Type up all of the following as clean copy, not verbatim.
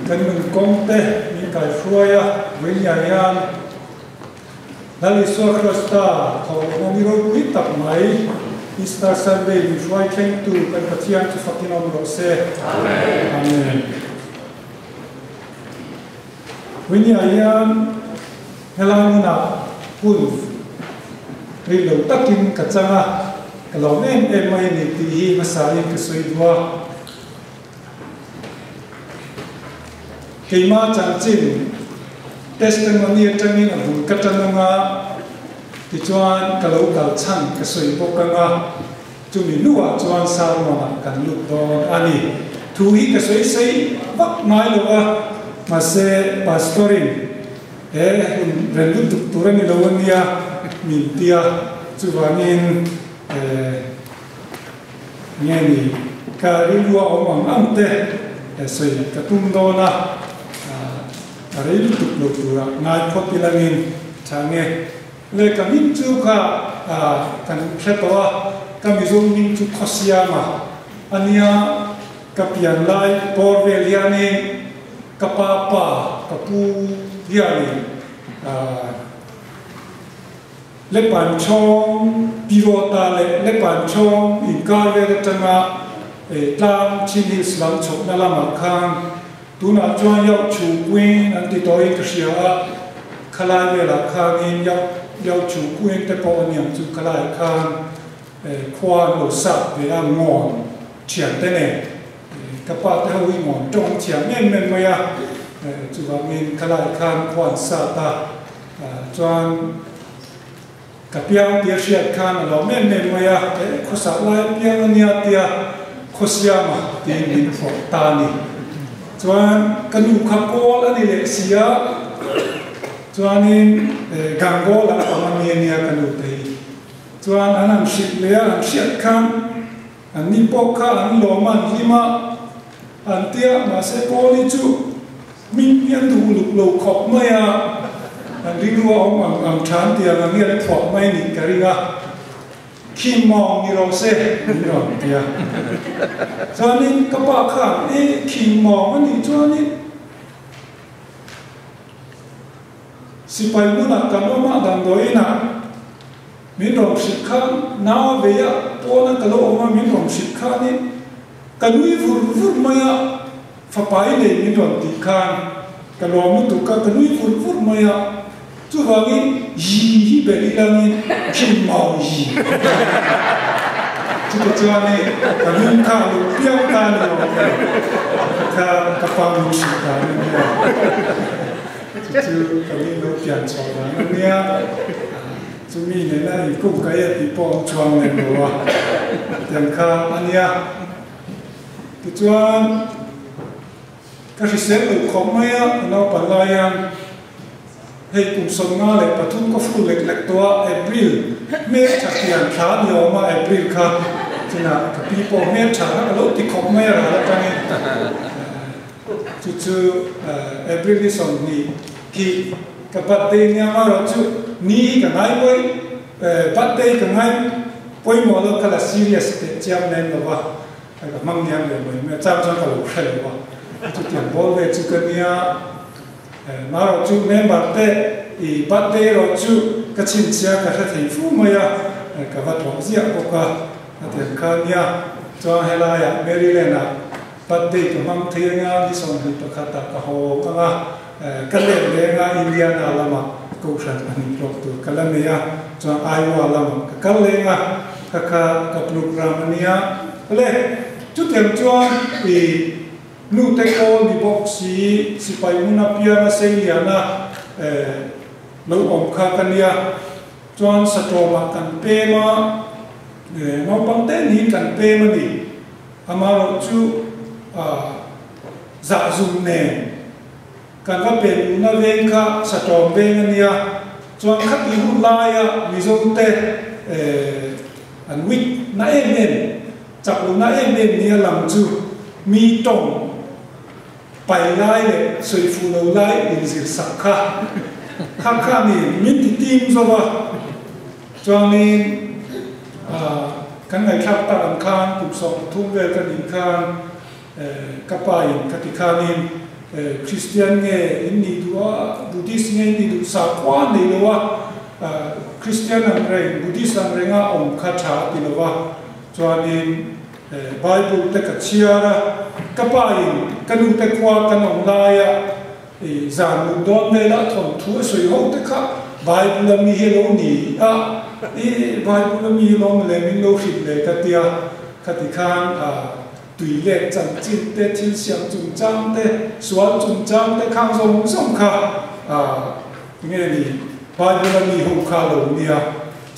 Kan nun kawng te min kaihruai a, Vawinia hian Lal Isua Krista thawhlehna ni ropui tak mai Easter Sunday min hruai thlengtu kan Pathian chu fakin awm rawh se. Amen. Vawinia hian helai hmunah hun rih lo takin ka chang a, ka lawm em em mai a ni tih hi hmasain ka sawi duh a. Keimah chanchin testimony atangin a bul ka tan anga, tichuan ka lo kal chhan ka sawi bawk anga, chumi hnuah chuan sermon-ah kan lut dawn a ni. Thu hi ka sawi sei vak ngai lo a, mahse Pastor-in he hun reng lutuk tur a ni lo ania min ti a, chuvangin Nge ni, ka rilru a awm ang ang te sawi ka tum dawn a, a rei lutuk lo tura ngai phawt ilangin tha nge. Le ka hming chu kha kan hre tawh a, ka Mizo hming chu Khawsiama a nia, ka pian lai pawr vel hianin ka pa pa ka pu hianin Lepanchawng Tirota leh Lepanchawng inkar vel atanga tlang Chin Hills lam chhohna lamah khan tunah chuan Yauh Chu Queen an ti tawhin ka hria a, khalai velah khanin Yauh Yauh Chu Queen te pawh a niang chu khalaiah khan khua an lo sap ve a, ngawn thiante nen ka pa te ho hi ngawn tawng thiam em em mai a, chuvangin khalaiah khan khua an sat a. Chuan ka piang tia hriat khan a lo em em mai a, eh khawsah lai piang a nia tia Khawsiama tiin min phawrh ta a ni. Chuan ka nu kha kawl a ni leh si a, chuanin Gangawl ah pang a mi a nia ka nu te hi. Chuan an han hrilh leh a, an hriat khan an ni pawh kha an lawm a, an hlim a, an tia mahse kawl hi chu Hming hi an duh uluk lo khawp mai a, an rilru a awm ang ang than tiang ang hi an phuah mai nih ka ring a, Khi mawng ni rawh se min rawn ti a. Chuanin ka pa khan e khi mawng a nih chuanin sipai hmunah kan awm a damdawiinah min rawn hrilh khan nau a vei a, pawna ka lo awm a min rawn hrilh khanin ka nui vur vur mai a. Fapa i nei min rawn tih khan ka lawm lutuk a, ka nui vur vur mai a, chuvangin yi hi belh ilangin khin mau yi chuti chuan hei ka lung kha a lo piang ta a ni awm e, ka ka pa min hrilh dan a nia, chu chu ka min lo pian chhuah dan a nia, chumi nena inkungkaih a tih pawh an chuang lem lo a, tiang kha a nia. Tichuan, ka hrisel loh khawp mai a, ka naupan lai hian hei kum 53 ka ful lek lek tawh a, April hmeltha pian thla ni awm a, April kha chunah ka pi pawh hmeltha kha ka lo ti khawp mai a ral atangin chu chu April ni 20 khi ka birthday nia amaherawh chu ni hi ka ngai pawi birthday ka ngai pawimawh lo kha la serious teh chiam lem lo va. Ka hmang niam leh mai mai a, chang chuan ka lo hre lo a, chutiang bawl ve chu ka nia. Marawh chu member te i birthday erawh chu ka chhinchhia ka hre thei fu mai a, ka va tlawh ziah bawk a, a tiang kha nia. Chuan helaiah Maryland ah birthday ka hmang thei anga ni 21 ah ka haw ang a, ka let leng a Indiana lamah kohhran pahnih tlawh tur ka la nei a, chuan Iowa lamah ka kal leng a, kha kha ka program a nia. Le, chutiang chuan i nute kawl ni bawk si, sipai hmun apianga seiliana lo awm kha ka nia. Chuan satawmah kan pem a, naupang te niin kan pem a ni. Amaherawh chu zahzum nen kan va pen luhna veng kha satawm veng a nia. Chuan khati hun laia Mizote An weak na em em, chak lo na em em nia lang chu mi tawng pai lai leh sawi fuh lo lai inzir sak kha kha khanin min ti tim zo va. Chuanin kan ngaihthlak tak ang khan kum 13 vel ka nih khan ka pa in ka ti khanin. Kristian nge in nih duh a, Buddhist nge in nih duh sakhua nei lo a, Kristian ang reng, Buddhist ang renga awm kha tha a ti lo va. Chuanin Bible te ka chhiar a, ka pa in ka nu te khua kan awm laia zan mut dawn vela thawnthu a sawi ho te kha Bible a mi hi a lo ni a, i Bible a mi hi lawm le min lo hrilh le ka tia, khati khan tui leh chanchin te, thil siam chungchang te, sual chungchang te khang zawng zawng kha tinge ni Bible a mi ho kha lo nia.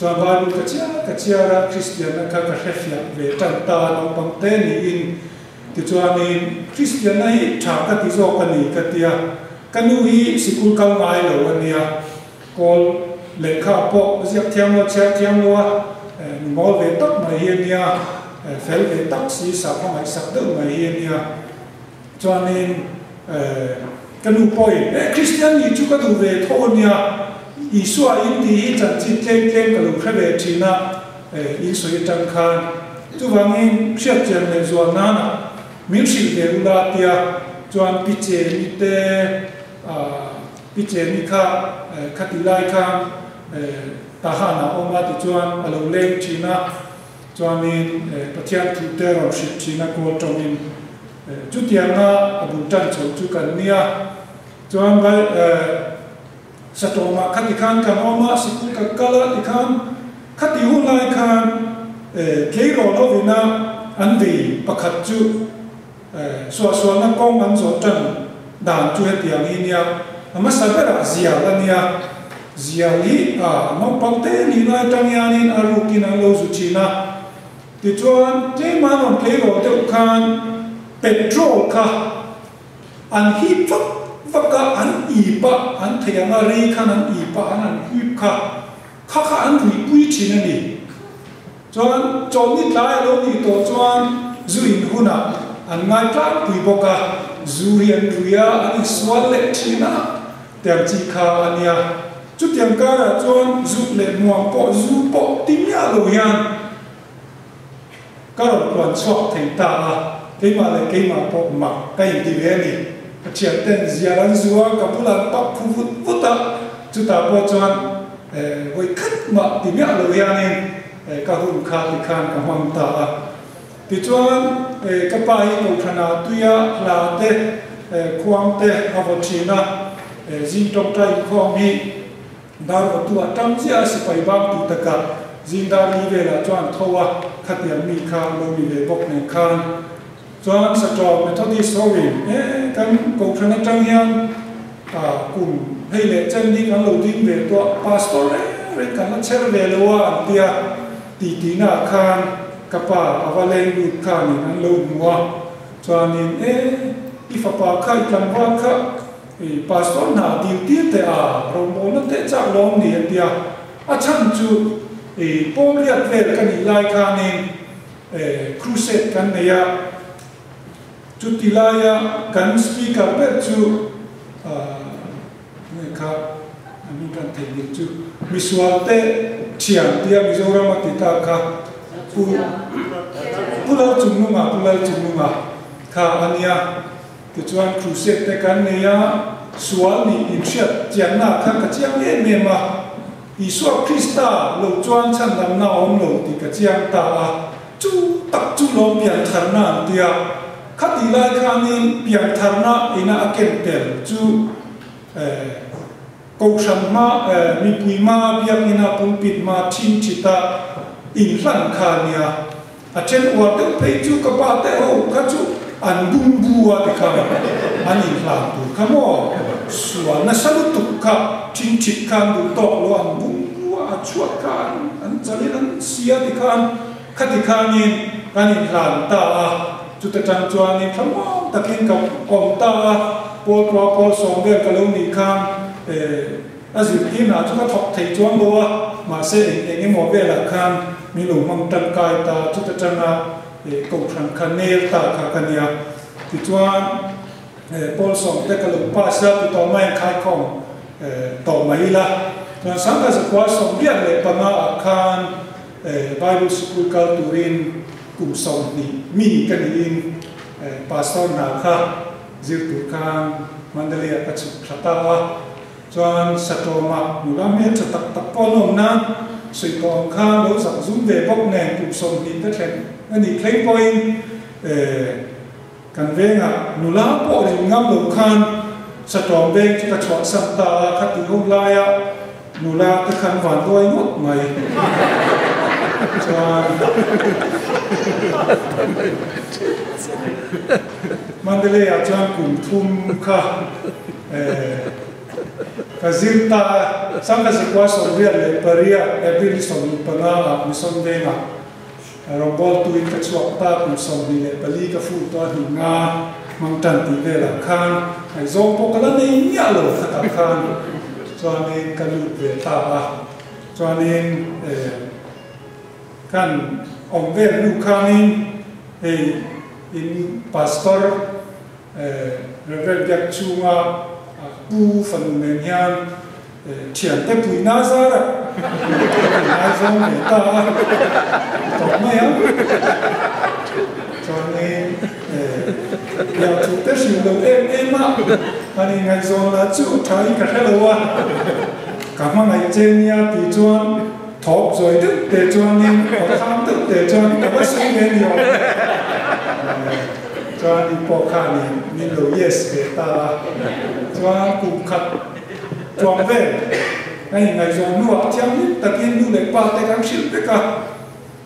Chuan Bible ka chiar ka chiar a, Kristianna kha ka hrefiah ve tan ta naupang te niin. Tichuanin Kristianna hi tha ka ti zawk a ni ka tia, ka nu hi sikul kal ngai lo a nia, kawl lehkha pawh ziak thiam lo chhiar thiam lo a, nu mawl ve tak mai hi a nia, fel ve tak si sakhaw ngaihsak deuh mai hi a nia. Chuanin ka nu pawhin, Eh, Kristian nih chu ka duh ve tho a nia, Isua in tih hi chanchin tlem tlem ka lo hre ve thin a, in sawi atang khan. Chuvangin hriatchian leh zual nana min hrilh ve ula tia chuan Pi Cheni te, Pi Cheni kha khati lai khan Tahan ah awm a tichuan a lo leng thin a, Chuanin Pathian thu te rawn hrilh thin a kawl tawngin chutianga a bul tan chho chu kan nia. Chuan vai Satawmah khati khan kan awm a, sikul ka kal a tikhan khati hun lai khan tleirawl hovina an vei pakhat chu suahsualna kawng an zawh tan dan chu hetiang hi nia. A hmasa berah zial a nia. Zial hi a naupang te nih lai tang hianin a rukin an lo zu thin a. Tichuan, tlem an rawn tleirawl deuh khan petrol kha an hip vak vak a, an ip a, an thei ang a, rei khan an ip a, an han hip kha, kha kha an ruihpui thin a ni. Chuan, chawlhni tlai a lo nih tawh chuan zu in hunah an ngai tlangpui bawk a, zu hi an rui a, an insual leh thin a. Tiang chi kha a nia. Chutiang karah chuan zuk leh muang pawh zu pawh ti miah lo hian ka rawn puan chhuak thei ta a, keimah leh keimah pawh mak ka inti ve a ni. Ka thianten zial an zu a, ka bulah an pak khu vut vut a, chutah pawh chuan vawi khat mah ti miah lo hianin ka hun kha tikhan ka hmang ta a. Tichuan, ka pa hi Kohhranah tuia hla te, khuang te a vaw thin a, zing tawngtai inkhawm hi dar vawtu a tam chiah a, sipai bang tih takah zing dar li velah chuan tho a, khatiang mi kha lo ni ve bawk nen khan. Chuan Saṭawm Methodist hoin, E, kan Kohhran atang hian kum hei leh chen hi kan lo ding ve tawh, Pastor reng reng kan la chher ve lo a an tia tih tihnaah khan, Ka pa a va leng lut khanin an lo hmu a, chuanin, E, i fapa kha i tlangval kha i pastor hna dil tir teh a, rawngbawlna teh chak lawm ni a tia. A chhan chu i pawl riat vel ka nih lai khanin crusade kan nei a, chuti laia kan speaker ber chu Nge kha a hming kan theih dik chu misual te thian tia Mizoram a ti ta kha Pu Pu Lalchungnunga Pu Lalchungnunga kha a nia. Tichuan crusade te kan nei a, sual nih inhriat chianna kha ka chiang em em a, Isua Krista lo chuan chhandamna a awm lo tih ka chiang ta a, chu tak chu lawm piantharna an tia. Khatih lai khanin piantharna ina a ken tel chu Kohhran hma, mipui hma, biakina pulpit hma thin thita inhlan kha a nia. A then uar deuh phei chu ka pa te ho kha chu an bungbu a ti kha an inhlan tur kha maw? Sual nasa lutuk kha thin thit kha an duh tawk lo an bungbu a, a chhuat kha an chalin an si a ti khan Khati khanin kan inhlan ta a, chuta tang chuanin thlamuang takin ka awm ta a, Paul tlua Paul sawm vel ka lo nih khan a zirtirna chu ka thawk thei chuang lo a, mahse eng eng emaw velah khan min lo hmang tangkai ta, chuta tanga kohhran kha nel ta kha ka nia. Tichuan Paul sawm te ka lo pass a, ti tawh mai khaikhawm tawh mai ila. Chuan Sangha zakua 75 ah khan Bible sikul kal turin kum 20 mi ka niin Pastor hna kha Zir tur khan Mandalay ah ka chhuk thla ta a, chuan Satawma nula hmel tha tak tak pawh an awm nan sawi tawh ang khan lo zak zum ve bawk nen kum 20 te thleng a nih thleng pawhin kan vengah nula pawh rin ngam lo khan Satawm veng chu ka chhuahsan ta a, kha tih hun laia nula te khan van duai ngawt mai chuan. Mandalay ah chuan kum thum kha ka zir ta a, Sangha Zikua 88 April 15 ah Mission Vengah rawngbawltu in ka chhuak ta, kum 24 ka fuh tawh a hnih nga hmang tan tih velah khan ngaihzawng pawh ka la nei miah lo khatah khan chuanin ka lut ve ta a, chuanin Kan awm vel hnu khanin hei in Pastor Rev. Biak chunga pu fanu nen hian thiante puihna zarah kan ngaizawng ve ta a, tawp mai ang. Chuanin biak thu te hrilh lo em em a, an inngaihzawn lah chu tha in ka hre lo a, ka hmangaih che nia tih chuan Thawk zawi deuh teh chuanin, aw thang deuh teh chuan ka va sawi ve ni awm e. Chuan i pawh khanin min lo yes ve ta a. Chuan kum khat tuang vel ka inngaihzawn hnuah thianghlim takin nu leh pa te kan hrilh vek a.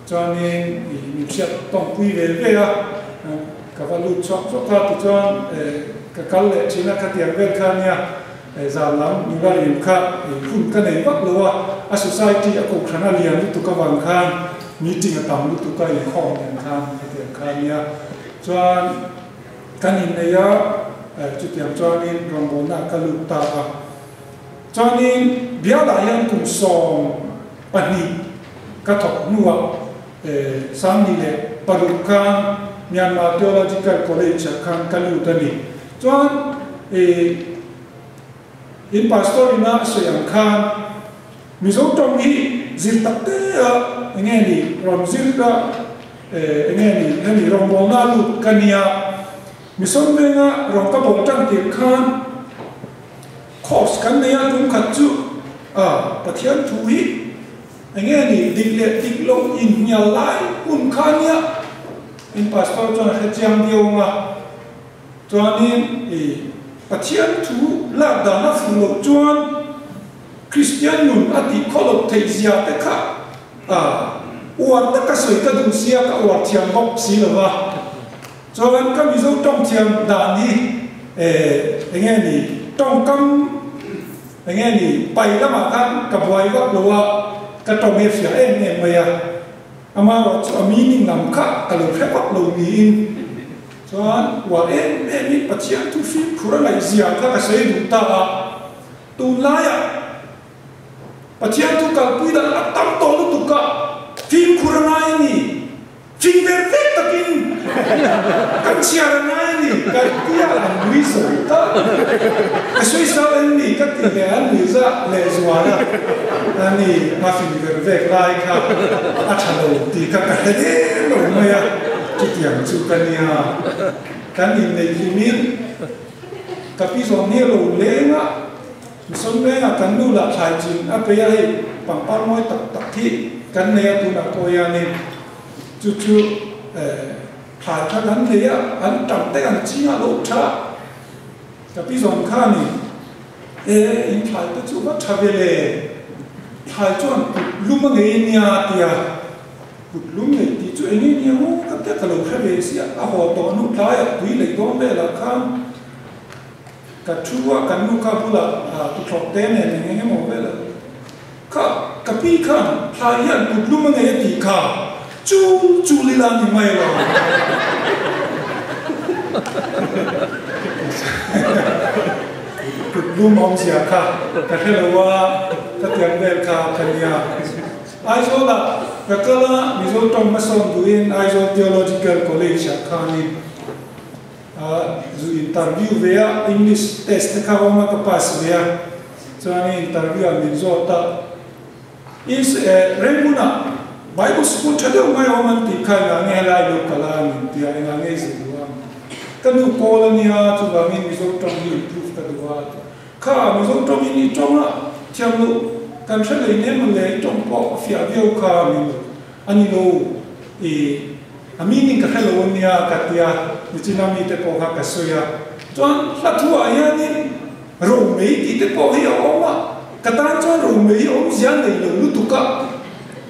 Chuanin i min hriat tawngpui ve ve a. Ka va lut chhuak chhuak a, tichuan ka kal leh thin a, khatiang vel kha nia. Zan lam nula rim kha hun ka nei vak lo a, a society a kohhran a lian lutuk avang khan meeting a tam lutuk a inkhawm nen khan hetiang kha a nia. Chuan kan innei a, chutiang chuanin rawngbawlna ka lut ta a. Chuanin bialah hian kum 12 ka thawk hnuah 16 khan Myanmar Theological College ah khan ka lut a ni. Chuan in pastor ina a sawi ang khan Mizo tawng hi zir tak te a enge ni rawn zir ka enge ni hemi rawngbawlna lut ka nia Mizo venga rawn ka bawl tan tir khan course kan nei a tum khat chu a Pathian thu hi enge ni dik leh dik lo inhnial lai hun kha nia in pastor chuan a hrechiang viau ang a. Chuanin i Pathian thu lak dan a fuh loh chuan Kristian nun a tih khaw loh theih zia te kha a uar taka sawi ka duh sia ka uar thiam bawk si lo va. Chuan ka Mizo tawng thiam dan hi enge ni tawngkam enge ni pai lamah khan ka buai vak lo a, ka tawng hi a fiah em em mai a. Amaherawh chu a meaning lam kha ka lo hre vak lo niin chuan uar em em in Pathian thu fimkhur a ngaihzia kha ka sawi duh ta a. Tunlaiah Pathian thu kalpui dan a tam tawh lutuk a, fimkhur a ngai a ni. Fing ver vek takin kan chhiar a ngai a ni. Kalpuia an nui zo ta. Ka sawi zau em ni ka ti leh an nui zah leh zual a. A ni, a fing ver vek lai kha a tha lo tih kha ka hre der lo mai a, chutiang chu ka nia. Kan inneih hlimin ka pi zawm hi a lo leng a, Misawn vengah kan nu lah thlai chin a pe a, hei pangpar mawi tak tak hi kan nei a tunah pawh hianin chu chu thlai kha kan nei a, an tam te an ching a lo tha. Ka pi zawng kha ni e, in thlai te chu va tha ve le, thlai chuan kut lum a ngei nia a ti a, kut lum ngei tih chu eng nge nia maw ka tia ka lo hre ve sia, a haw tawh hnu tlaiah tui lei dawn velah khan ka thu a, kan nu kha bulah tuthlawk te nen eng eng emaw velah kha ka pi khan thlai hian kut lum a ngei a tih kha chu chu lila ni mai lo. Kut lum awmzia kha ka hre lo a, ka tiang vel kha ka nia. Aizawlah ka kal a, Mizo tawng hmasawn duhin Aizawl Theological College ah khanin Zu interview ve a, English test te kha awm a ka pass ve a, chuanin interview ah min zawt a, Is Rangoon-ah Bible school tha deuh mai awm an tih kha engah nge helai lo kal a min ti a, engah nge i zir duh ang? Ka nu kawl a nia, chuvangin Mizo tawng hi improve ka duh a, a ti. Kha Mizo tawngin i tawng a, thiam loh kan hre lei nem a le, i tawng pawh a fiah viau kha min lo. A ni lo, i a meaning ka hre lo a nia ka tia, nichina mite pawh kha ka sawi a. Chuan hla thuah hianin Romei tih te pawh hi a awm a, ka tan chuan Romei awmzia nei lo lutuk a,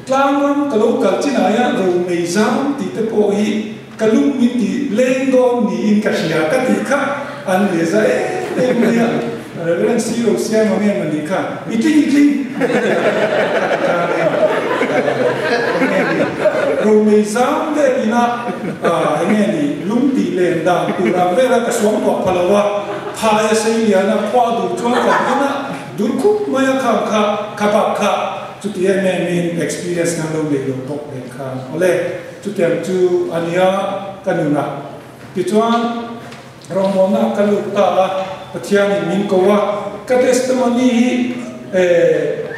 tlang ram ka lo kal chinah hian Romei zam tih te pawh hi ka lung min ti leng dawn niin ka hria ka tih kha an leh za em em mai a, Reverend Siro Siama nge mawni kha i tling i tling ka ti ta nen eng nge ni Romei zam vel ina eng nge ni lung tih len dan tur ang vela ka suang tuah pha lo a. Phai a sei lian a, khua duh chuan kan en a, dur khup mai a khang kha, kha bak kha chuti em em in experience kan lo nei lo bawk nen khan awle chutiang chu a nia ka nun a. Tichuan rawngbawlna ah ka lut ta a, Pathian in min ko a, ka testimony hi eh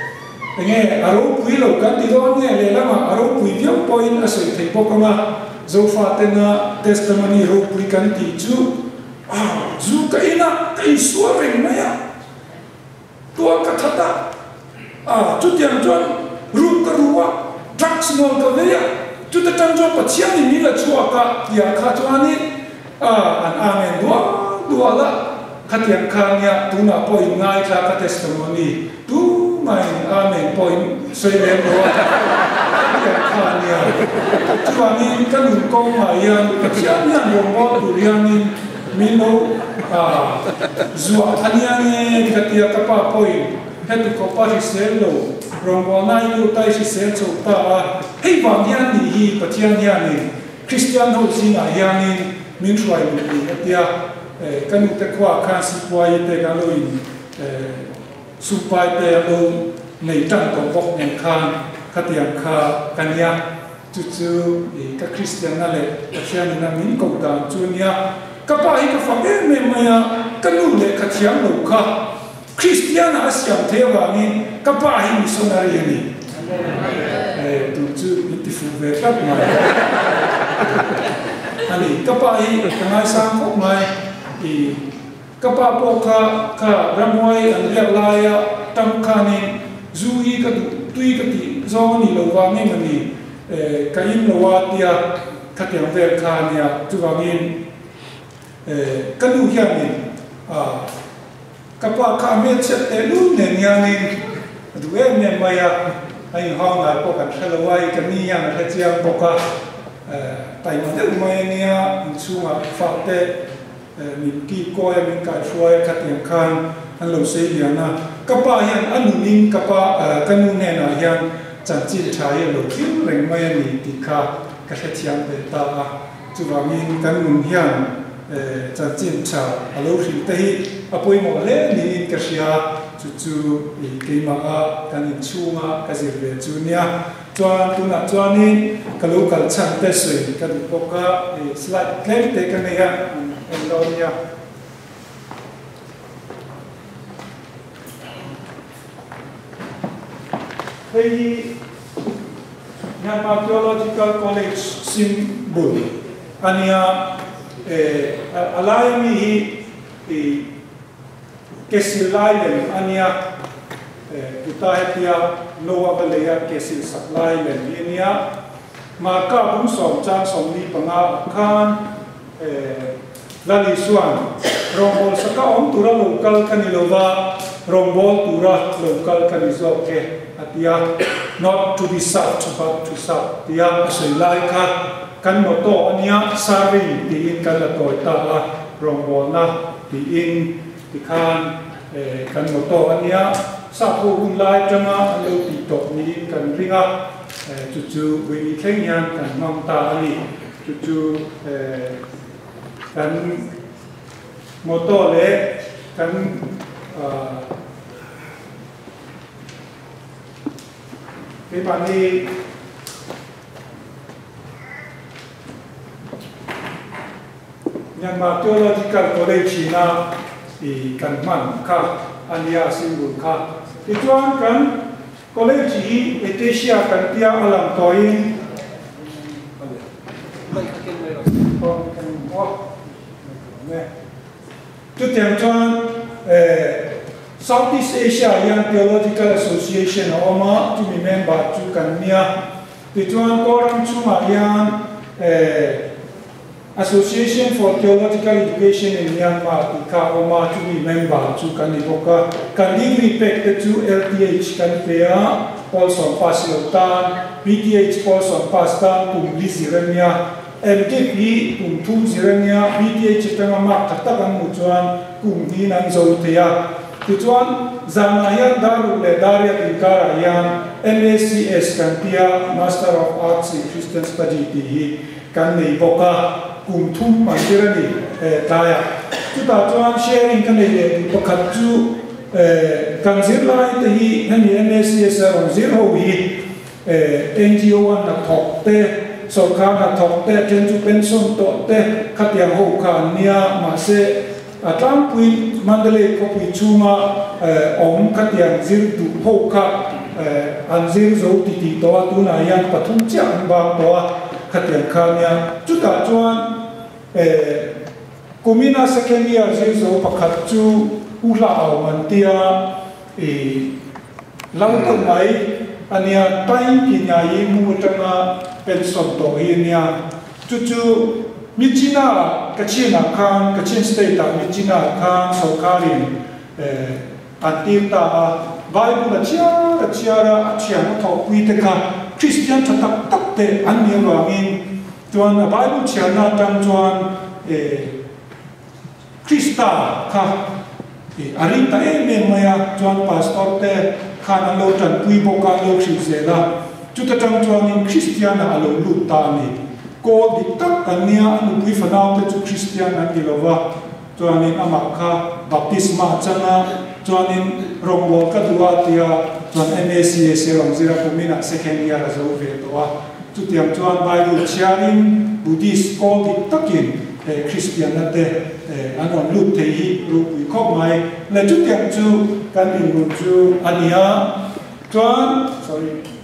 enge a ropui lo kan ti dawn nge lehlamah a ropui viau pawhin a sawi thei bawk ang a, Zofatena testimony ropui kan tih chu A, zu ka in a, ka insual reng mai a, tual ka that a, a, chutiang chuan ruk ka ru a, drugs mual ka vei a, chuta tang chuan Pathianin min la chhuak a tih ah kha chuanin, a, an amen dual dual a, khatiang kha nia tunah pawh in ngaithla ka testimony tumahin amen pawh in sawi lem lo a, khatiang kha nia. Chuvangin ka nun kawngah hian Pathian hian rawngbâwl tur hianin min lo zuah tha nia nge ka tia ka pa pawhin heti khawpa hrisel lo rawngbâwlna i lut a i hrisel chho ta a, hei vang hian nih hi Pathian hianin Kristian ho zingah hianin min hruai luh ni a tia ka nute khuaah khan Sipuai te kan lo in Supai te a lo nei tan tawh bawk nen khan khatiang kha ka nia. Chu chu i ka Kristianna leh Pathianina min koh dan chu a nia. Ka pa hi ka fak em em mai a, ka nu leh ka thiam lo kha Kristiana a siam thei avangin ka pa hi missionary a ni. Eh, tun chu min ti fuh ve tlat mai a ni. Ka pa hi ka ngaisang khawp mai. I Ka pa pawh kha kha ramhuai an riak laia tang khanin zu hi ka duh tui ka tih zawng a nih loh vang em a ni eh ka in lo a tia khatiang vel kha a nia chuvangin eh ka nu hianin ah ka pa kha a hmelchhiat tehlul nen hianin a duh em em mai a a inhau ngai pawh kan hre lo a i ka ni hian a hre chiang bawk a eh taima deuh mai a nia inchhungah fate Min ki kawi a min kaihruai a khatiang khan an lo sei lian a, ka pa hian a nunin ka pa ka nu hnenah hian chanchin tha hi a lo thil reng mai a ni tih kha ka hrethiam ve ta a, chuvangin kan nun hian chanchin tha a lo hrilh te hi a pawimawh hle niin ka hria, chu chu keimah a kan inchhunga ka zir ve chu nia. Chuan tunah chuanin ka lo kal chhan te sawi ka duh bawk a, slide tlem te ka nei a, en dawn nia. Hei hi Myanmar Theological College symbol a nia, a laia mi hi Kesil lai lem a nia, Puta hetia Noa va lei a kesil sak lai lem hi a nia. Marka bung sawm chang 45 ah khan Lal Isuan rawngbâwl saka awm tura lo kal ka ni lova, rawngbâwl tura lo kal ka ni zawk e a ti a, Not to be served but to serve tia a sawi lai kha kan motto a nia, serving tiin kan la tawi ta a, rawngbâwlna Tiin tikhan kan motto a nia, sap ho hun lai atanga an lo tih tawh niin kan ring a, chu chu Buini thleng hian kan hmang ta a ni. Chu chu kan motto leh kan keimahni Myanmar Theological College ina i kan hman kha a nia symbol kha. Tichuan kan college hi Acacia kan tia a lang tawhin. Awm e. Chutiang chuan Southeast Asia ah hian Theological Association a awm a, chumi member chu kan nia. Tichuan Kawlram chhungah hian Association for Theological Education in Myanmar tih kha a awm a, chumi member chu kan ni bawk a. Kan degree pek te chu LTH kan pe a, Pawl sawm pass lo tan, BTH Pawl sawm pass tan kum li zir a nia. MTip hi kum thum zir a nia, BTH atanga mark tha tak an hmuh chuan kum hnihin an zo thei a. Tichuan, zanah hian Daruk leh Dariat inkarah hian MACS kan tia, Master of Arts in Christian Study tih hi kan nei bawk a, kum thum an zir a ni tlaiah. Chutah chuan sharing ka nei leh duh pakhat chu kan zirlai te hi hemi MACS a rawn zir ho hi NGO a hnathawk te, sorkar hnathawk te, then chu pension tawh te khatiang ho kha an nia, mahse a tlangpui Mandalay khawpui chhunga awm khatiang zir duh ho kha an zir zo ti tih tawh a, tunah hian pathum chiah an bak tawh a khatiang kha nia. Chutah chuan kumina second year zir zo pakhat chu U Hla Aung an tia I lo deuh mai a nia, tai ki nia i mu atanga pension tawh hi a nia. Chu chu Michina Kachin ah khan, Kachin state ah Michina ah khan sorkarin an tir ta a, Bible a chhiar a chhiar a, a thian a thawhpui te kha Christian tha tak tak te an nih avangin chuan a Bible chhiarna atang chuan Krista kha a ring ta em em mai a, chuan pastor te khan an lo tanpui bawk a, an lo hrilh zel a, chuta tang chuanin Kristian ah a lo lut ta a ni. Kawl dik tak kan nia, a nupui fanau te chu Kristian an ni lo va, chuanin amah kha baptisma a chang a, chuanin rawngbâwl ka duh a tia, chuan MACAC rawn zir a, kuminah second year a zo ve tawh a, chutiang chuan Bible chhiarin Buddhist kawl dik takin He Kristianna te an rawn lut thei hi ropui khawp mai. Le chutiang chu kan inrun chu a ni a, chuan sorry.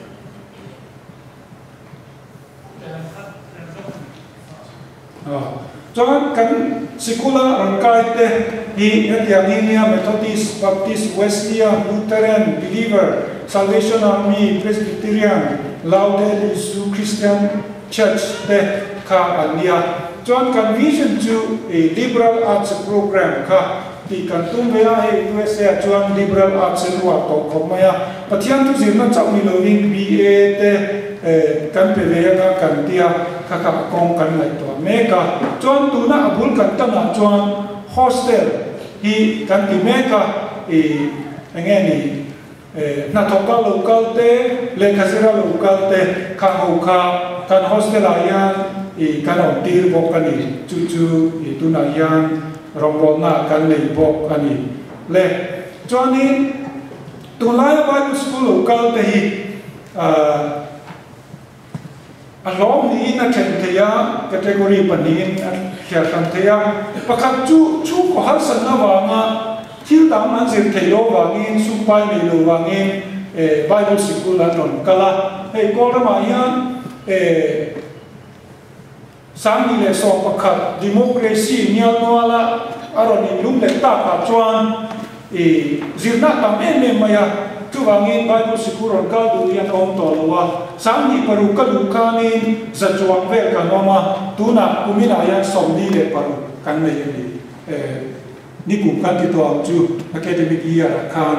Chuan kan sikula rawn kai te hi hetiang hi nia Methodist, Baptist, Wesleyan, Lutheran, Believer, Salvation Army, Presbyterian, Laude Isu Christian Church te kha an nia. Chuan kan vision chu i Liberal Arts program kha tih kan tum ve a, hei USA ah chuan Liberal Arts an uar tawh khawp mai a, Pathian thu zirna chauh ni lovin BA te kan pe ve anga kan tia kha kha a kawng kan ngaihtuah mek a. Chuan tuna a bul kan tanah chuan hostel hi kan ti mek a, i enge ni Hnathawka lo kal te, lehkha zira lo kal te kha ho kha kan hostel ah hian i kan awm tir bawk a ni. Chu chu i tunah hian rawngbawlna ah kan nei bawk a ni. Le chuanin tunlaia Bible school lo kal te hi a hlawm niin a then thei a, category pahnihin a thliar hran thei a. Pakhat chu chhungkaw harsatna vanga thil dang an zir theih loh vangin, sum pai nei lo vangin Bible sikul an rawn kal a. Hei Kawlramah hian 2011 democracy nialnuala a rawn inlum leh takah chuan i zirna tam em em mai a, chuvangin Bible sikul rawn kal duh hi an awm tawh lo a, 2006 ka luh khanin za chuang vel kan awm a, tunah kuminah hian 46 kan nei a ni. Nikum kan ti tawh ang chu academic year ah khan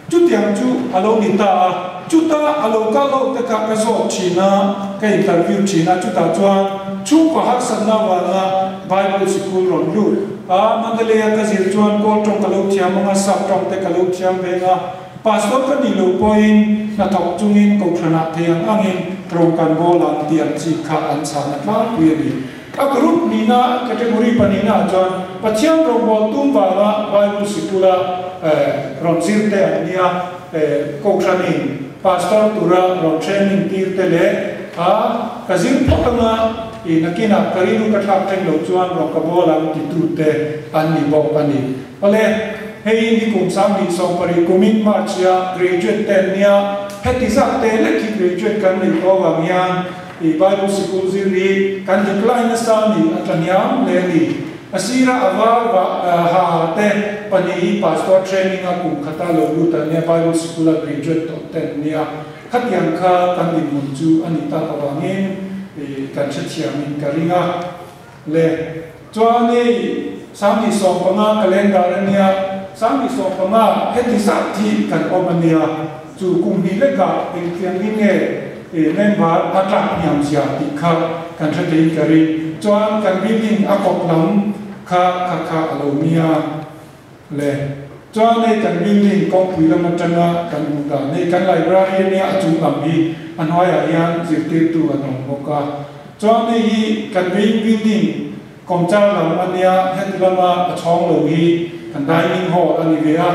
chutiang chu a lo ni ta a, chuta a lo kal ho te kha ka zawt thin a, ka interview thin a, chutah chuan chhungkaw harsatna avanga Bible sikul rawn lut a, Mandalay a ka zir chuan Kawl tawng ka lo thiam ang a, Sap tawng te ka lo thiam ve ang a, Pastor ka nih loh pawhin hnathawk chungin kohhranah thei ang angin rawng kan bawl ang tih ang chi kha an chhahna tlangpui a ni. A group nihna, category pahnihna ah chuan Pathian rawngbâwl tum vanga Bible sikula rawn zir te an nia, Kohhranin Pastor tura rawn training tir te leh a ka zir phawt anga i nakinah ka rilru ka thlak thleng loh chuan rawn ka bawl ang titu te an ni bawk a ni. Awle, hei ni kum 2018 kumin March a graduate te an nia, heti zat te lek hi graduate kan neih tawh avang hian I Bible sikul zir hi kan decline nasa a ni, a tla hniam hle a ni. A sira a var va ha te pahnih hi pastor training a kum khata lo lut an nia, Bible sikul a graduate tawh te an nia. Khatiang kha kan dinhmun chu a ni tak avangin kan hrethiamin ka ring a. Le chuan hei 2015 calendar a nia, 2015 heti zat hi kan awm a nia, chu kum hnih lekah engtiangin nge member a tlak hniam zia tih kha kan hre theiin ka ring. Chuan kan building a kawp lam kha kha kha a lo nia. Le chuan hei kan building kawngpui lam atanga kan hmuh dan hei kan library a nia a chung lam hi a hnuaiah hian zirtirtu an awm bawk a. Chuan hei hi kan main building kawmchar lam a nia heti lama a chhawng lo hi kan dining hall a ni ve a.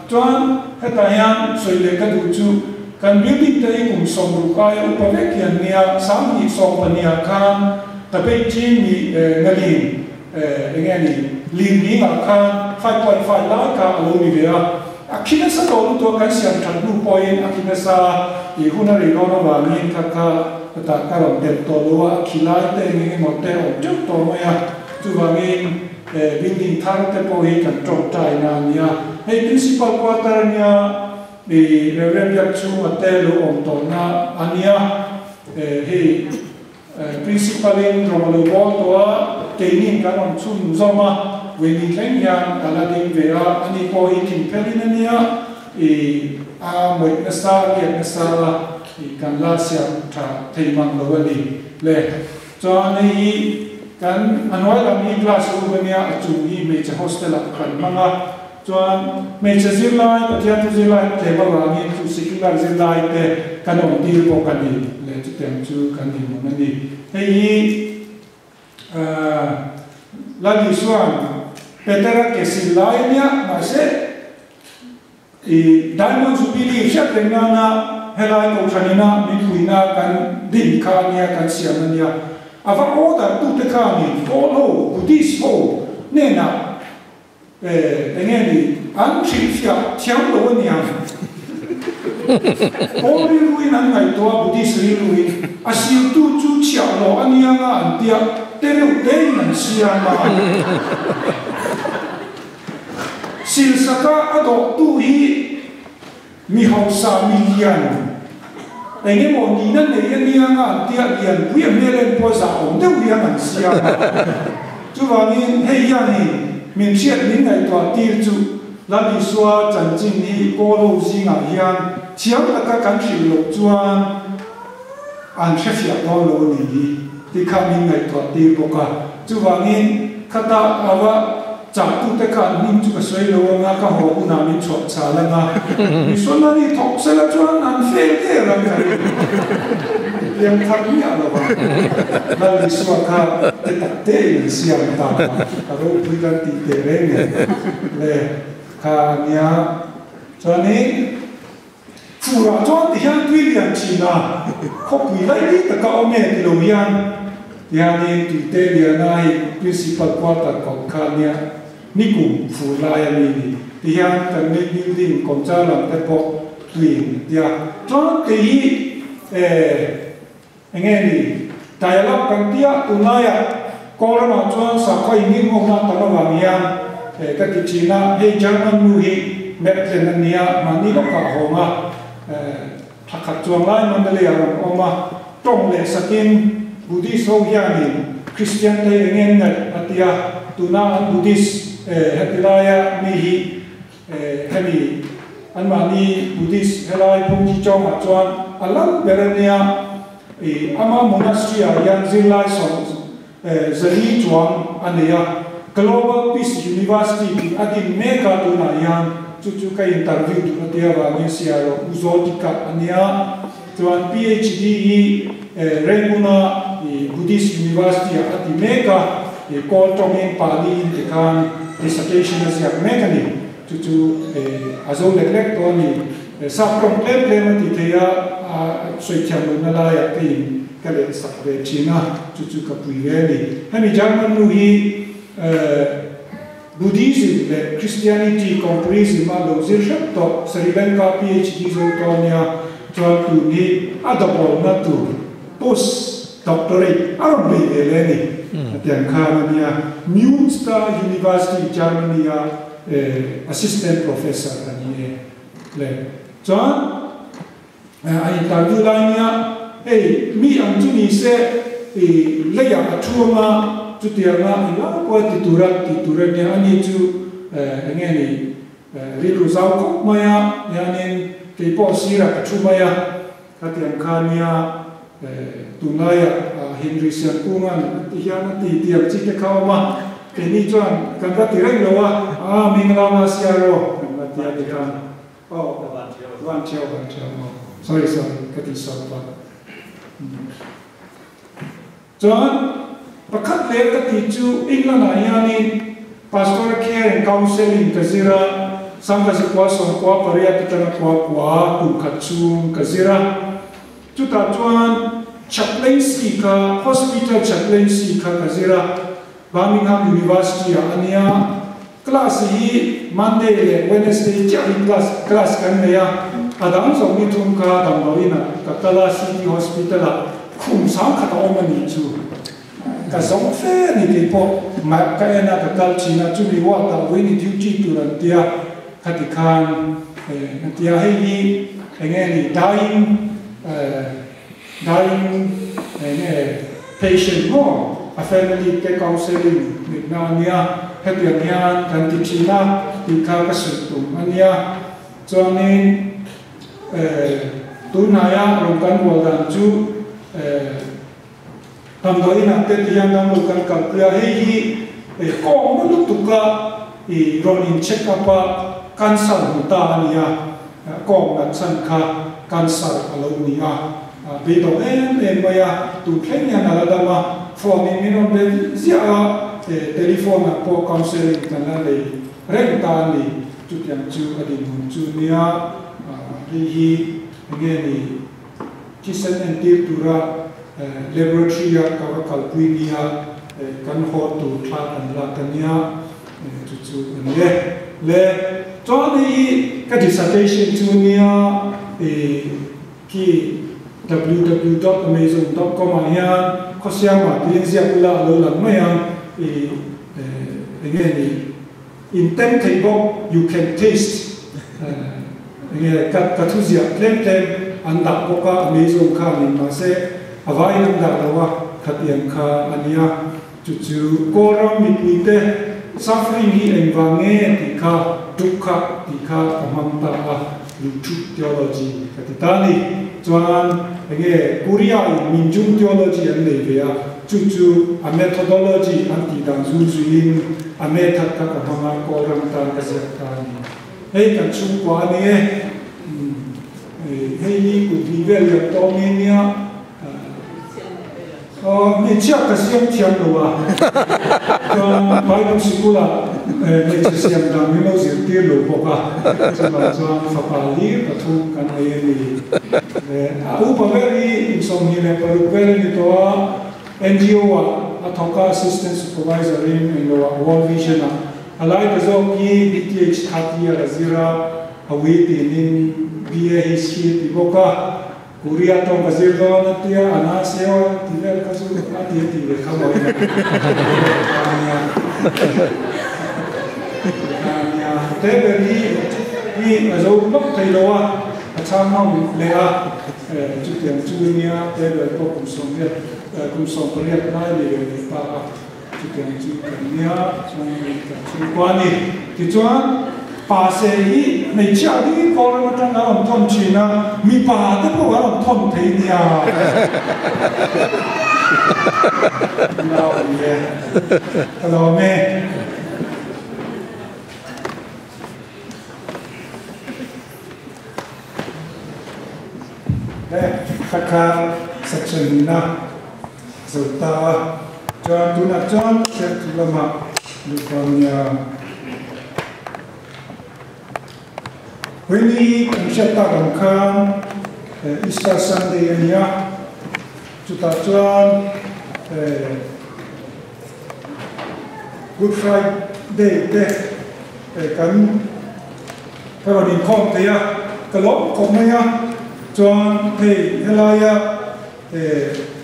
Chuan hetah hian sawi leh ka duh chu kan building te hi kum 60 aia upa vek hi an nia 2014 ah khan Tapeih Chin ni Ngalin Eng nge ni, Lirnghingah khan 5.5 lai kha a lo ni ve a, a khi nasa tawh lutuk a, kan siam that hnu pawhin a khi nasa a, ih hun a rei dawn avangin kha kha hetah ka rawn telh tawh lo a, a khi lai te eng eng emaw te a awm teuh tawh mai a, chuvangin building thar te pawh hi kan tawngtaina a nia. Hei Principal quarter a nia, ih Reverend Biakchhunga te lo awm tawhna a nia, hei. Principal in rawng a lo bawl tawh a, keinin kan rawn chhun zawm a, Winnie thleng hian a la ding ve a, ani pawh hi thingphel in a nia, ih a mawih nasa, a liak nasa a, ih kan la siam tha thei mang lo a ni le. Chuan hei hi kan a hnuai lam hi class room a nia, a chung hi hmeichhe hostel ah kan hmang a, Chuan hmeichhe zirlai, Pathian thu zirlai tlem avangin chu secular zirlai te kan awm tir bawk a ni leh chutiang chu kan dinhmun a ni. Hei hi Lal Isua'n Petera ke sil lai a nia, mahse i Diamond Jubilee hriat reng nana helai Kohhran ina min puihna kan din kha a nia, kan siam a nia. A va order tute khanin Kawl ho, Buddhist ho hnenah Enge ni an hrilhfiah thiam lo a niang. Kawl rilruin an ngaihtuah a, Buddhist rilruin a siltu chu chhiah lo a niang a an tia, te reuh tein an siam a. Silsaka a dawhtu hi mi hausa, mi lian, engemaw nihna nei a niang a an tia, lianpui a hmel en pawh zah awm deuh hian an siam a. Chuvangin hei hianin min hriat min ngaihtuah tir chu Lal Isua chanchin hi Kawl ho zingah hian thiam taka kan hrilh loh chuan an hrefiah dawn lo a ni hi tih kha min ngaihtuah tir bawk a. Chuvangin khata a va Chahtute kha an hming chu ka sawi lo anga ka haw hunah min chhuah chhal anga missionary thawk sela chuan an fail der ang ka ring. Piang thar miah lo a, Lal Isua kha te tak tein an siam ta a, a ropui kan tih teh reng e le kha a nia. Chuanin furah chuan ti hian tui lian thin a, khawpui laili taka awm e ti lo hian tihianin tuite liana hei Principal quarter kawt kha nia nikum fur lai a mi ni tihian kan main building kawmchar lam te pawh tuiin a tia. Chuan kei hi eh enge ni dialogue kan tia tunlaiah Kawlramah chuan sakhaw inngin awmna tam avang hian ka ti thin a, hei German nu hi Methlen a nia, mahni lawkah a hawng a, thla khat chuang lai Mandalay ah rawn awm a, tawng leh sakin Buddhist ho hianin Christian te hi enge an ngaih a tia, tuna an Buddhist heti laia mi hi hemi anmahni Buddhist helai Phungji Chawngah chuan a lal ber a nia. Ama monastery ah hian zirlai 400 chuang a nei a, Global Peace University tih a din mek a tunah hian chu chu ka interview duh a tia vangin siaro U Zawltika a nia. Chuan PhD hi Rangoon-a Buddhist University ah a ti mek a, Kawl tawngin Pali in ti khan dissertation a ziak mek a ni. Chu chu a zo lek lek tawh a ni. Sap tawng tlem tlem a ti thei a, a sawi thiam lohna laiah te in ka leh sak ve thin a, chu chu ka pui ve a ni. Hemi German nu hi Buddhism leh Christianity comparison a lo zir hrep tawh, Sri Lanka PhD zo tawh a nia, chuan tun hi a double na tur post. Doctorate a rawn nei ve leh a ni. Hetiang khan a nia, Münster University, Germany-a Assistant Professor a ni e. Le chuan a interview lai nia, hei mi ang chu ni se i leiah a thu anga chutianga i lai pawh a ti tura tih tur a nia, ani chu eng nge ni rilru zau khawp mai a, hianin kei pawh sirah ka thu mai a. Khatiang kha nia tunlaiah Henry Siamkunga'n a ti hian a ti tiang chi te kha a awm a, keini chuan kan va ti reng lo a, aa Minglama Siaro kan va ti a ti khan aw Van Thiau Van Thiau aw sorry sorry ka ti sual pah. Chuan pakhat leh ka tih chu England ah hianin Pastoral Care and Counselling ka zir a, Sangkazikua sawmkua pariat atanga kua kua kum khat chhung ka zir a. Chutah chuan Chaplaincy kha, Hospital Chaplaincy kha ka zir a, Birmingham University ah a nia. Class hi Monday leh Wednesday chiah hi class class kan nei a, a dang zawng ni thum kha damdawiin ah ka kal a, City Hospital ah khum sang khat a awm a nih chu. Ka zawng fe a ni kei pawh map ka en a ka kal thin a, chumi ward ah vawiin i duty tur an tia khati khan an tia hei hi eng nge ni dying Dying enge patient maw a family te counselling mitna a nia, hetiang hian kan ti thin a tih kha ka sawi tum a nia. Chuanin tunhnaia rawn kan bual dan chu damdawiin ah te ti hian damlo kan kalpui a, hei hi kawng na lutuk a i rawn in check up a cancer hmu ta a nia. Kawng nat chhan kha cancer a lo ni a, beidawng em em mai a, tun thleng hian a la dam a, phone in min rawn be ziah a, telephone ah pawh counselling kan la nei reng ta a ni, chutiang chu a dinhmun chu nia, hei hi enge ni thisen entir tura laboratory a ka va kalpui nia, kan haw tur thla kan lak a nia. Chu chu a ni e. Le chuan hei hi ka dissertation chu nia i khi www dot amazon dot com ah hian khawsiamah tiin ziak ula a lo lang mai ang i enge ni in tem theih bawk you can taste enge ka ka thu ziah tlem tlem an dah bawk a amazon khanin mahse a vaiin an dah lo a khatiang kha a nia. Chu chu Kawlram mipuite suffering hi engvang nge tih kha dukkha tih kha ka hmang ta a, Luthuk theology ka ti ta a ni. Chuan enge Korea in Minjung theology an nei ve a, chu chu a methodology an tih dan zul zuiin a method kha ka hmang a, Kawlram tan ka ziak ta a ni. Hei kan chhungkua a ni e. Hei hi kut hnih vel liam tawh nge nia. Hmeichhia ka siam thiam lo a, chuan Bible sikula hmeichhe siam dan min lo zirtir lo bawk a, chuvang chuan fapa hlir pathum kan nei a ni. A upa ber hi kum 26 vel a ni tawh a, NGO ah a thawk a, Assistant Supervisor in englo ah World Vision ah a lai ta zawk hi BTH third year a zir a, a ui tinin BA History a ti bawk a. Korea tawng ka zir dawn a tia, a na se aw a ti vel kha chu a ti a ti ve kha mawi na a nia. A nia, te ber hi hi a zo lawk thei lo a, a chhang ngam leh a, chutiang chu nia te ber pawh kum 80 kum 18 lai ni ve leh ta a. Chutiang chu kan nia, chuan hei kan chhungkua a ni. Tichuan, pa se hi hmeichhia hi Kawlram atang a rawn thawn thin a, mipa te pawh a rawn thawn thei nia. Nau ni e, ka lawm e. He thakha section nihna zo ta a, chuan tunah chuan Sertu lamah luhkhawm nia. Vawiini kan hriat tak ang khan Easter Sunday a ni a, chutah chuan Good Friday te kan Ka rawn inkhawm thei a, ka lawm khawp mai a, chuan hei helaia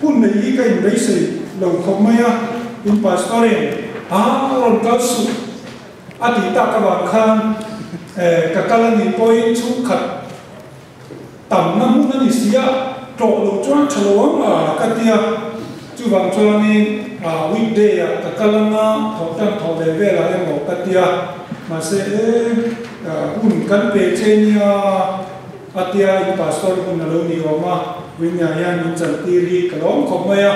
Hun nei hi ka inbeisei lo khawp mai a, in pastor-in a rawn kal suh a tih tak avang khan ka kal a nih pawhin chhungkhat tamna hmun a ni si a, tlawh lo chuan tha lo ang a ka ti a, chuvang chuanin weekday ah ka kal ang a, thawh tan thawh leh velah emaw ka ti a, mahse e hun kan pe che nia a tia in pastor hun a lo ni awm a, Winia hian min chantir hi ka lawm khawp mai a,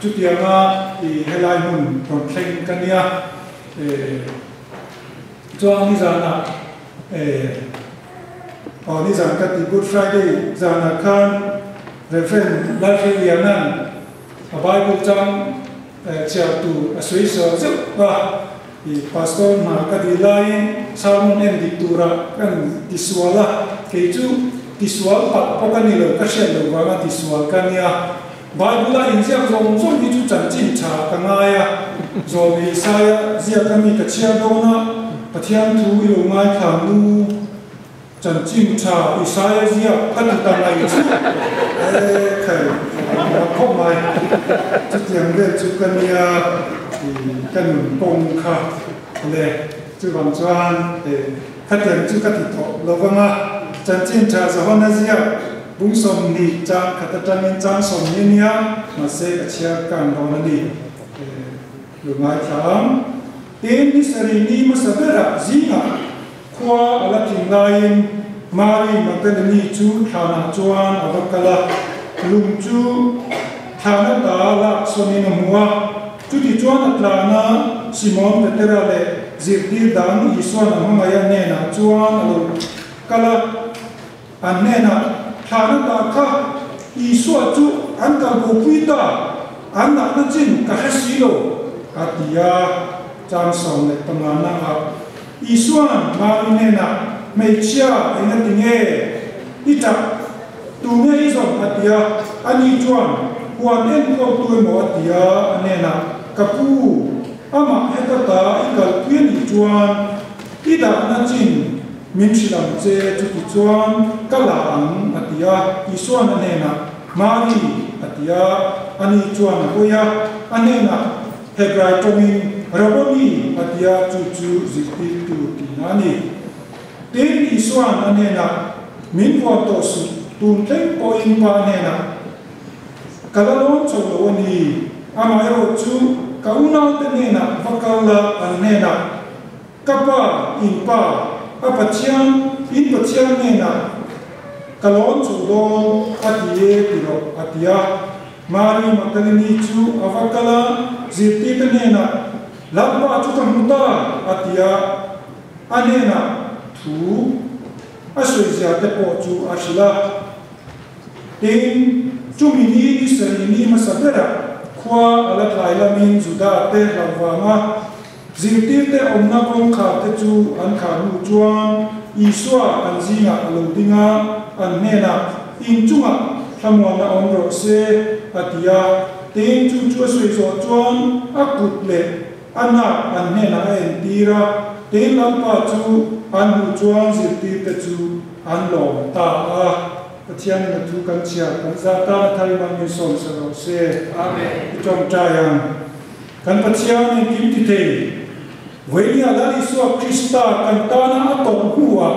chutianga i helai hmun rawn thleng ka nia e. Chuan nizanah eh aw nizan ka ti Good Friday zanah khan Rev. Lalhreliana'n a Bible chang chhiar tur a sawi sawi zeuh a, i Pastor hna ka dil laiin sermon en dik turah kan tisual a, kei chu tisual palh pawh ka ni lo, ka hriat loh vanga tisual ka nia. Bible-a inziak zawng zawng hi chu chanchin tha ka ngai a, Zawlnei Isaia ziak a mi ka chhiar dawn a, Pathian thu i lo ngaithla nu, chanchin tha Isaia ziak ka ti ta mai chu e khai a khawp mai. Chutiang vel chu ka nia i ka nun kawng kha le, chuvang chuan e khatiang chu ka ti tawh lo vang a, chanchin tha Johana ziak Bung 20 chang khat atangin chang 20 nia, mahse ka chhiar kan dawn a ni. Lungai thlang. Tin, ni sarih ni hmasa berah zingah khua a la thim laiin Mari Magdalene chu thlanah chuan a va kal a, lung chu thlan ata lak sawnin a hmu a. Chuti chuan a tlan a, Simon Petera leh zirtir dang Isuan a hmangaih a hnenah chuan a lo kal a. An hnenah, Thlahna ta kha Isua chu an kalbopui ta, an nahna chin ka hre si lo, a ti a. Chang 15 ah Isua'n Mari hnenah, Hmeichhia, engati nge i ṭap? Tu nge i zawm? a ti a. Ani chuan, Huan enkawltu emaw a ti a, a hnenah, Ka pu, amah heta ta i kalpui a nih chuan i dahna chin Min hrilh ang che, chuti chuan ka la ang, a ti a. Isua'n a hnenah, Mari, a ti a. Ani chuan a hawi a, a hnenah Hebrai tawngin, Rabboni, a ti a, chu chu zirtirtu tihna a ni. Tin, Isua'n a hnenah, Min vuan tawh suh, tun thleng pawhin Pa hnenah ka la lawm chho lo a ni. Amaherawhchu, ka unaute hnenah va kal la, an hnenah, Ka pa, in pa, a Pathian, in Pathian hnenah ka lawn chho dawn a ti e ti rawh, a ti a. Mari Magdalene chu a va kal a, zirtirte hnenah, Lalpa chu ka hmu ta, a ti a. A hnenah thu a sawi te pawh chu a hrilh a. Tin, chumi ni ni sarih ni hmasa berah khua a la tlai lamin Juda te hlauh vanga Zirtirte awmna kawngkhar te chu an khar hnu chuan Isua an zingah a lo ding a, an hnenah, In chungah thlamuanna awm rawh se, a ti a. Tin, chu chu a sawi zawh chuan a kut leh a nak an hnenah a entir a. Tin, Lalpa chu an hmuh chuan zirtirte chu an lawm ta a. Pathianin a thu kan chhiar kan zah tan a thar in min sawm sa rawh se. Amen. I tawngtai ang. Kan Pathian engkim ti thei, Vawinia Lal Isua Krista kan tana a tawrh hnuah,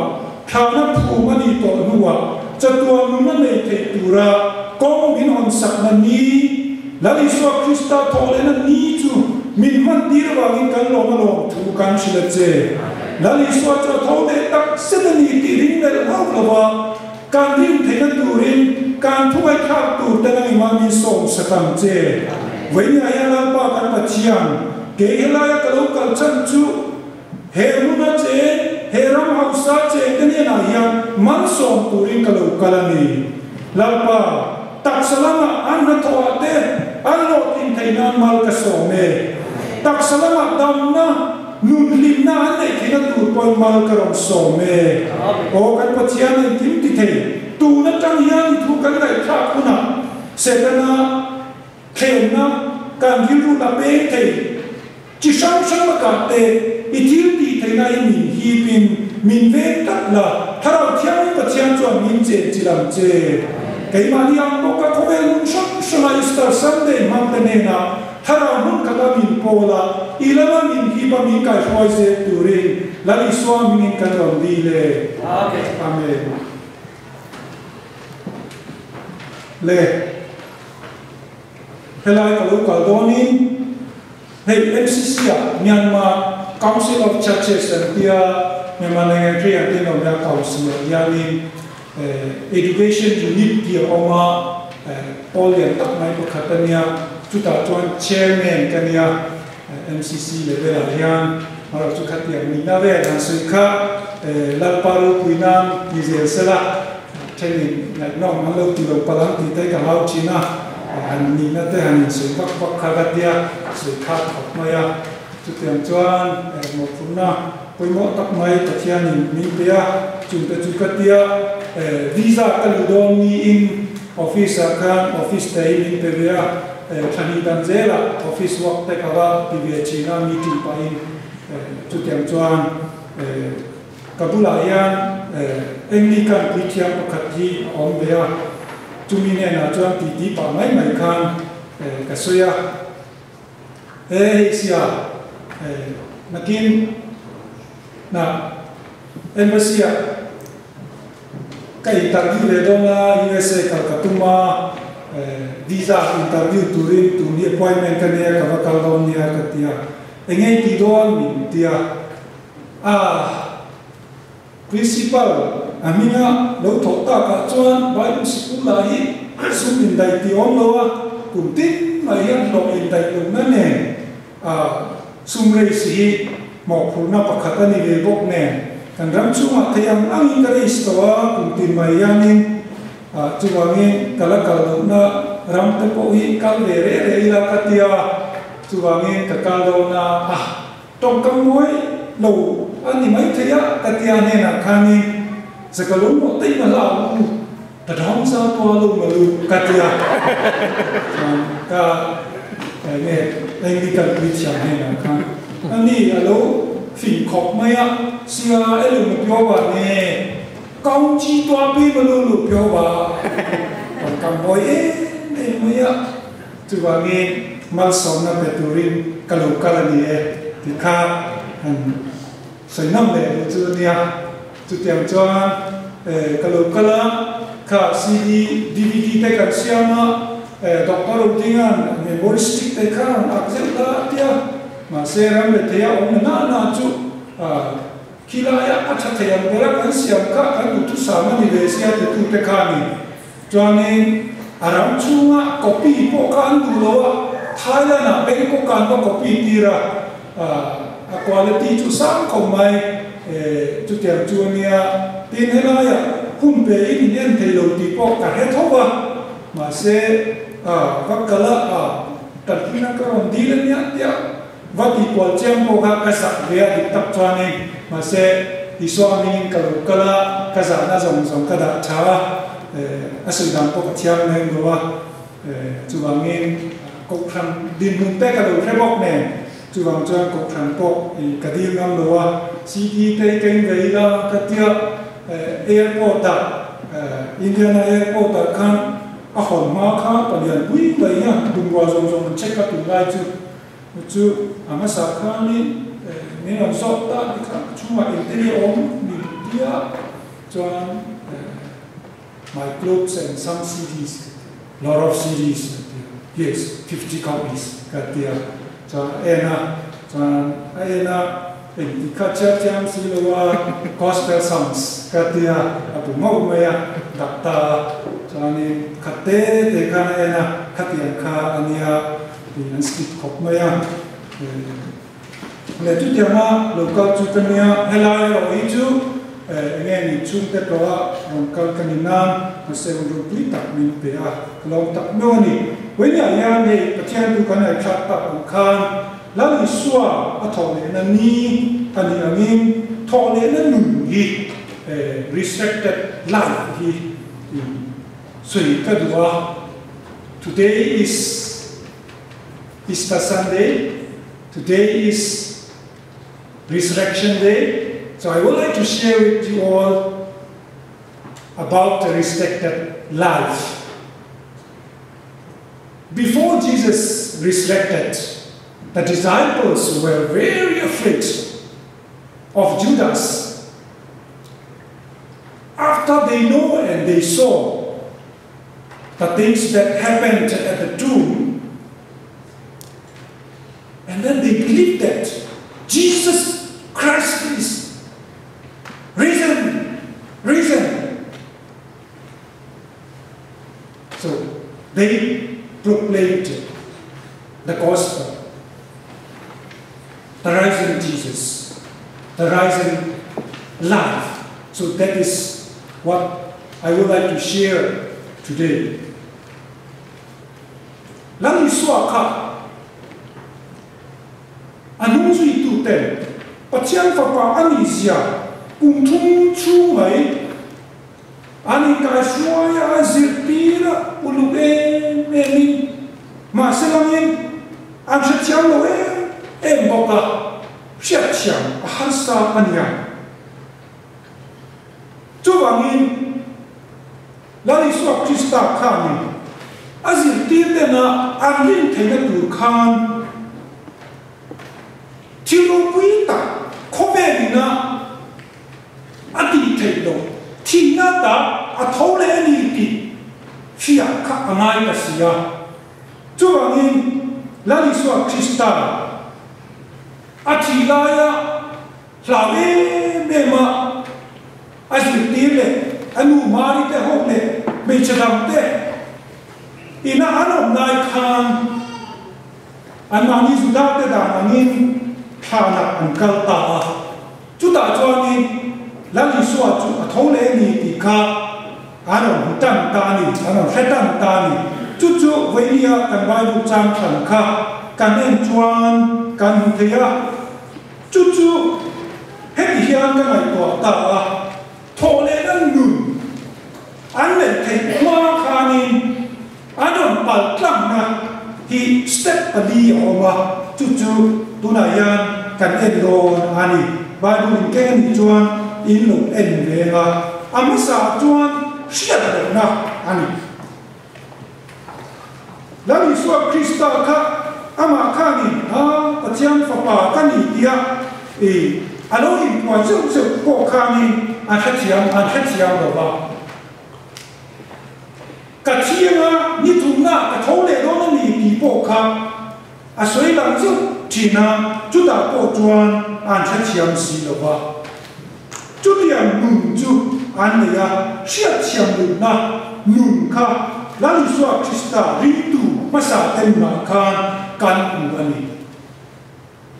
thlahna phum a nih tawh hnuah, chatuan nun a nei theih tura kawng min hawn sakna ni, Lal Isua Krista thawhlehna ni chu min hman tir avangin kan lawm a lawm thu kan hrilh a che. Lal Isua chu a tho leh tak zet a ni tih ring melh hauh lova kan rin theihna turin kan thungaihthlak tur te nangimah min sawm sak ang che. Vawinia hian Lalpa kan Pathian, kei helaia ka lo kal chhan chu he hmuna che, he ram hausa che te hnenah hian malsawm turin ka lo kal a ni. Lalpa, taksa lamah an hnathawhah te an hlawhtlin theih nan mal ka sawm e. Taksa lamah damna, Nun hlimna an neih theihna tur pawhin mal ka rawn sawm e. Aw kan Pathian engkim ti thei, tun atang hian i thu kan ngaihthlak hunah Setana thlenna kan rilru la peng thei chi hrang hrang lakah te i thil tih theihna hi min hipin min veng tlat la, Thlarau Thianghlim Pathian chuan min chen chi lam che. Keimahni ang bawk ka khawvel. Khawvel hmun hrang hranga Easter Sunday hmangte hnenah Thlarau hmun khata min pawl a, i lama min hip a min kaihruai zel turin Lal Isua hmingin kan rawn dil e. Amen. Le. Helai ka lo kal dawnin hei MCC ah Myanmar Council of Churches an tia Myanmar Nengentry an tih an awm a Council ah hianin Education Unit tih a awm a pawl lian tak mai pakhat a nia chutah chuan Chairman ka nia MCC level ah hian amaherawh chu khatiang nihna vel han sawi kha Lalpa ropui nan ti zel sela. Thenin ngaihnawm an lo ti lo palh ang tih te ka hlau thin a, han nihna te han insawi vak vak kha ka tia sawi kha khawp mai a. Chutiang chuan mawhphurhna pawimawh tak mai Pathianin min pe a, chungte chu ka tia visa ka luh dawn niin office ah khan office te hi min pe ve a, thla hnih dan zelah office work te ka va ti ve thin a meeting pahin chutiang chuan Ka bulah hian Anglican puithiam pakhat hi a awm ve a, chumi hnenah chuan titi pah mai mai khan ka sawi a, He hei sia nakin na Embassy ah ka interview leh dawn a, USA kal ka tum a, visa interview turin tun hi appointment ka nei a, ka va kal dawn nia ka ti a, enge i tih dawn min ti a. A Principal a hminga lo thawh takah chuan Bible sikul lah hi sum indaih tih awm lo a, kum tin mai hian hlawh indaih lohna nen a sum race hi mawhphurhna pakhat a ni ve bawk nen kan ram chhungah thei ang angin ka race tawh a, kum tin mai hianin chuvangin ka la kal lohna ram te pawh hi kal ve reh reh ila ka tia, chuvangin ka kal dawn a. Tawngkam mawi lo a ni mai thei a, ka tia hnenah khanin zaka lo mawh daih na hlah u, ka dang za tua lo ma lu ka tia chuan ka enge Anglican puithiam hnenah khan a ni a lo fing khawp mai a, sia elu ma pio ba nge kaung chi tua pi ma lu lu pio ba tawngkam mawi em em mai a. Chuvangin malsawmna pe turin ka lo kal a ni e tih kha han sawi ngam leh duh chu a nia. Chutiang chuan ka lo kal a, kha CD, dvd te kan siam a, Doctor Rudinga'n memory stick te kha rawn ak zeuh la a tia, mahse ram leh theia awm na na chu khilaia a tha thei ang bera kan siam kha kan duhthusam a ni ve sia titute kha a ni. Chuanin a ram chhunga copy pawh kha an duh lo a, Thailand ah Bangkok ah an va copy tir a, a quality chu sang khawp mai, chutiang chu a nia. Tin helaiah hun pe in in en thei lo tih pawh ka hre tho a, mahse va kal a, kan hming ka rawn dil a nia tia va tih kual chiang pawh kha ka zah ve a dik tak chuanin, mahse Isua hmingin ka lo kal a, ka zahna zawng zawng ka dah tha a, a sawi dan pawh ka thiam lem lo a, chuvangin Kohhran dinhmun te ka lo hre bawk nen, chuvang chuan Kohhran pawh ka dil ngam lo a, CD te i keng ve ila ka tia airport ah, Indiana airport ah khan a hawn hma kha palian pui mai hian bungrua zawng zawng an check a tunlai chu. Chu a hmasa khanin min rawn zawt ta ni kha ka chhungah engte nge awm min tia chuan my clothes and some CDs ka ti a, lot of CDs ka ti a, yes 50 copies ka ti a, chuan a en a, chuan a en a engti kha chhiar thiam si lo a gospel songs ka ti a, a bu ngauh mai a, dak ta a, chuanin khat te te khan a en a, khatiang kha a nia. Tih an skip khawp mai a. Leh chutianga lo kal chu ka nia, helai erawh hi chu enge ni chhungte tawha rawn kal ka ni nan mahse rawn ropui tak min pe a, ka lawm tak meuh a ni. Vawiinah hian hei Pathian chu kan ngaihthlak tak ang khan Lal Isua a thawh lehna ni a nih angin thawh lehna nun hi resurrected life hi sawi ka duh a. Today is Easter Sunday, today is Resurrection Day, so I would like to share with you all about the resurrected life. Before Jesus resurrected, the disciples were very afraid of Judas. After they know and they saw the things that happened at the tomb, and then they believed that Jesus Christ is risen, risen. So they proclaimed the gospel, the risen Jesus, the risen life. So that is what I would like to share today. Lal Isua kha a hnung zuitu ten Pathian fapa a nih zia kum thum chhung mai an inkaihruai a, an zirtir a, uluk em em in mahse langin an hrethiam lo em em bawk a, hriatthiam a harsa a nia. Chuvangin Lal Isua Krista khanin a zirtir tena an rin theihna tur khan thil ropui tak khawvel ina a tih theih loh thihna tak a tho leh a ni tih fiah kha a ngai ta si a. Chuvangin Lal Isua Krista a thih laia hlau em em a a zirtir leh a nu Mari te ho leh hmeichhe dang te ina an awm lai khan anmahni Juda te dan angin thlanah an kal ta a. Chutah chuanin Lal Isua chu a tho leh a ni tih kha an rawn hmu tan ta a ni, an rawn hre tan ta a ni. Chu chu vawinia kan Bible chang thlan kha kan en chuan kan hmu thei a. Chu chu heti hian ka ngaihtuah ta a, thawh lehna nun an neih theih hma khanin an rawn pal tlangna hi step pali a awm a, chu chu tunah hian kan en dawn a ni. Bible in keng a nih chuan in lo en veng a, a hmasa chuan hriat lohna a ni. Lal Isua Krista kha amah khanin a Pathian Fapa ka ni tia i a lo inpuan zeuh zeuh pawh khanin an hrethiam an hrethiam lo va. Ka thianga ni thumna ka tho leh dawn a ni tih pawh kha a sawi lang zeuh thin a, chutah pawh chuan an hrethiam si lo va. Chutiang nun chu an nei a, hriatthiam nunna nun kha Lal Isua Krista ringtu hmasa te nunah khan kan hmu a ni.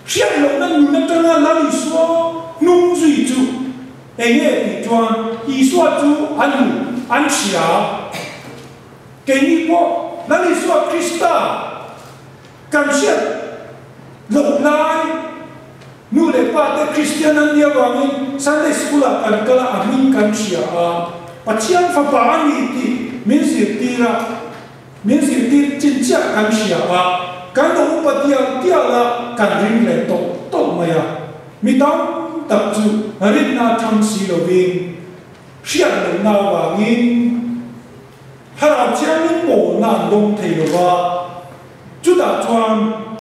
Hriat lohna nun atanga Lal Isua hnung zui chu eng nge tih chuan Isua chu an hmu, an hria. Keini pawh Lal Isua Krista kan hriat loh lai, Nu leh pa te Kristian an nih avangin Sunday School ah kan kal a, a hming kan hria a, Pathian fapa a ni tih min zirtir a, min zirtir chin chiah kan hria a, kan lo upa tial tial a, kan ring leh tawh tawh mai a. Mi tam tak chu rinna thang si lovin, hriat lohna avangin Thlarau Thianghlim pawlna an dawng thei lova, chutah chuan.